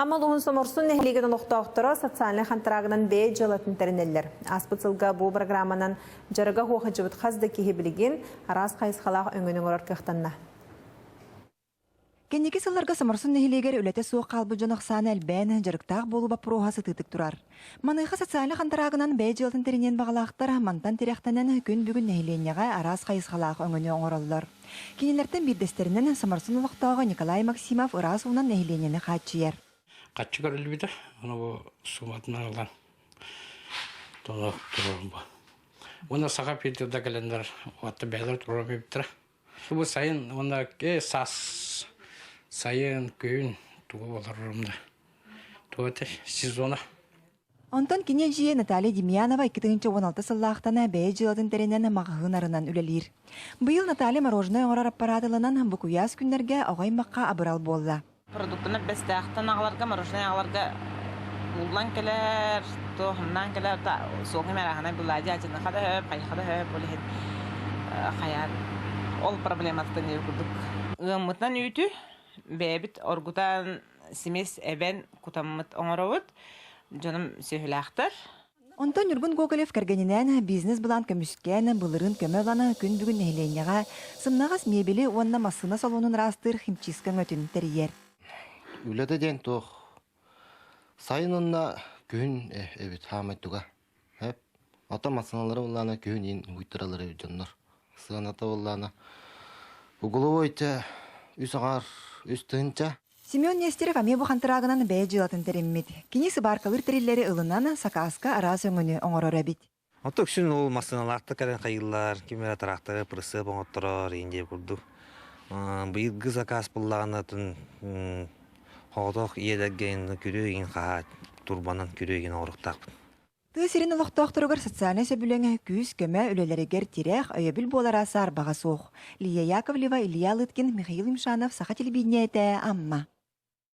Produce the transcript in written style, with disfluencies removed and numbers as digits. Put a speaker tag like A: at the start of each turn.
A: Амма улууһун Соморсун нэһилиэгин олохтоохторо социальнай хантараагынан бэйэ дьыалатын тэринэллэр. Ааспыт сылга бу программанан дьарыга хуохадьыбыт хас да киһи билигин араас хайысхалаах өҥөнү оҥорор кыахтанна.
B: Кэнники сылларга Соморсун нэһилиэгэр үлэтэ суох хаалбыт дьон ахсаана элбээн, дьарыктаах буолуу боппуруоһа сытыытык турар. Маныаха социальнай хантараагынан бэйэ дьыалатын тэриниэн баҕалаахтар мантан тирэхтэнэн күн бүгүн нэһилиэнньэҕэ араас хайысхалаах өҥөнү оҥороллор. Кинилэртэн биирдэстэринэн Соморсун олохтооҕо Николай Максимов ыраас уунан нэһилиэнньэни хааччыйар.
C: Хаччы көрүллүбүтэ, ону бу сууматынан ылан тоно турорум бу. Уонна саха фильтрда кэлэннэр уотта бэйэлэр туруоран биэрбиттэрэ. Бу сайын уонна саас сайын, күһүн тугу олорорум да. Туга этэй сезона.
B: Онтон кини эдьиийэ Наталья Демьянова 2016 сыллаахтан бэйэ дьыалатын тэринэн маҕаһыын арынан үлэлиир. Быйыл Наталья мороженое оҥорор аппараат ылынан бу куйаас күннэргэ оҕо аймахха абырал буолла.
D: Продуктаны бэстээхтэн аҕаларга, мороженое аҕаларга ууллан кэлэр, туохуннаан кэлэр, суоҥҥа мэрааһынай былаадьа ачыныха да сөп, хайыха да сөп, ол иһин хайаан ол проблематтан курдук. Ыаммытынан үүтү бэйэбит оргутан симис эбэн кутаммыт оҥоробут. Дьонум сүөһүлээхтэр.
B: Онтон Ньургун Гоголев кэргэнинээн бизнес-былаан көмүскээн, былырыын көмө ылан, күн бүгүн нэһилиэнньэҕэ сымнаҕас миэбэли уонна массыына салонун ыраастыыр химчистка өҥөтүн тэрийэр.
E: Үлэтэ диэн туох сайын уонна күһүн эбит хаамай туга. Эп. Ото массыыналары буллаана күһүн иин угуйтаралар эбит дьоннор. Сыаната буллаана угловой те үс аҕаар үс тыһынча.
B: Семен Нестеров эмиэ бу хантыраагынан бэйэ дьыалатын тэриммит. Кини сыбааркалыыр тэриллэри ылынан, сакааска араас өҥөнү оҥорор эбит.
F: Оттон үксүн ол массыыналаахтар кэлэн хайыыллар, ким эрэ тыраахтары прицеп оҥотторор, индия курдук. Быйылгы заказ буллаҕына атын хоҕотох ийэлэргэ күрүө иҥин хаһаат турбанан күрүө иҥин оҥоруохтаахпыт.
B: Тыа сирин олохтоохторугар социальнай сөбүлэҥ күүс-көмө үлэлэригэр тирэх, өйөбүл буолара саарбаҕа суох. Лия Яковлева, Илья Лыткин, Михаил Юмшанов, Саха телевидениетэ, Амма.